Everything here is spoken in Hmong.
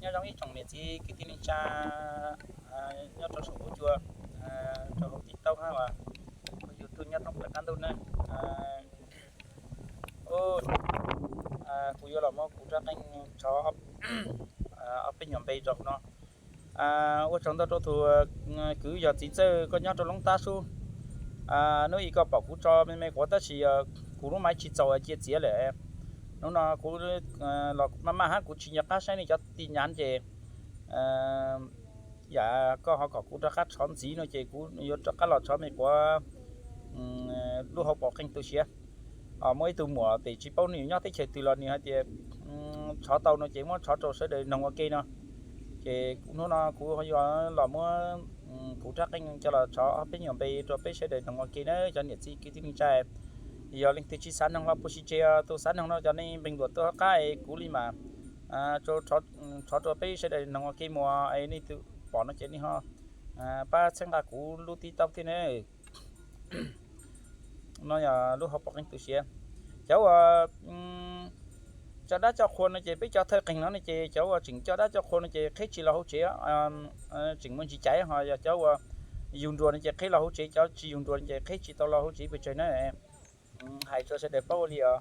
Nyob zoo ib tsoom niam txiv kwv tij neej tsa nyob rau saum huab cua, rau hauv TikTok hab YouTube nyob thoob plaws qab ntuj na. Kuv yuav los muab kuv rab qeej tshov ob peb nyuag npe rau no. Ua tsaug ntau rau tus kwv yog txiv txawj koj nyob rau Loob Tab Sub. Hnub ib koj pom kuv tso me me quav tab sis kuv lub maiv tsis txaus cia txiav lawm. Hnub no kuv los maj maj hab kuv tsis nco qab saib nej cov tin nhắn ces yam koj ho kom kuv rov qab tshov ntxiv no ces kuv yuav rov qab los tshov me quav lub hauv paus qeej tu siav. Muaj ib tug muam pem tsis paub nws nyob teb chaws twg los nws hais tias tshov tau no ces muab tshov rau sawv daws noog ua ke no. Ces hnub no kuv yuav los muab kuv rab qeej coj los tshov ob peb nyuag npe rau peb sawv daws noog ua ke na cov niam txiv kwv tij neej tsa. Yog leej twg tsis xav noog los puas tsis tseg, tus xav noog no cov nej npeej luam tuaj hauv qab es kuv li mas tshov rau peb sawv daws noog ua ke mus es nej tus pom no ces nej ho pab txhawb nqa kuv lub TikTok thiab na. No yog lub hauv paus qeej tu siav. Cov uas coj dab coj qhua no ces peb cov thawj qeeg no ne ces cov uas tseem coj dab coj qhua no ces qheb tsis los hauv tsev, tseem muaj ntsis caiv, ho yog cov uas yug nruas no ces qheb los hauv tsev, cov tsis yug nruas no ces qheb tsis tau los hauv tsev pes tsawg na. Hais rau sawv daws paub ua li os.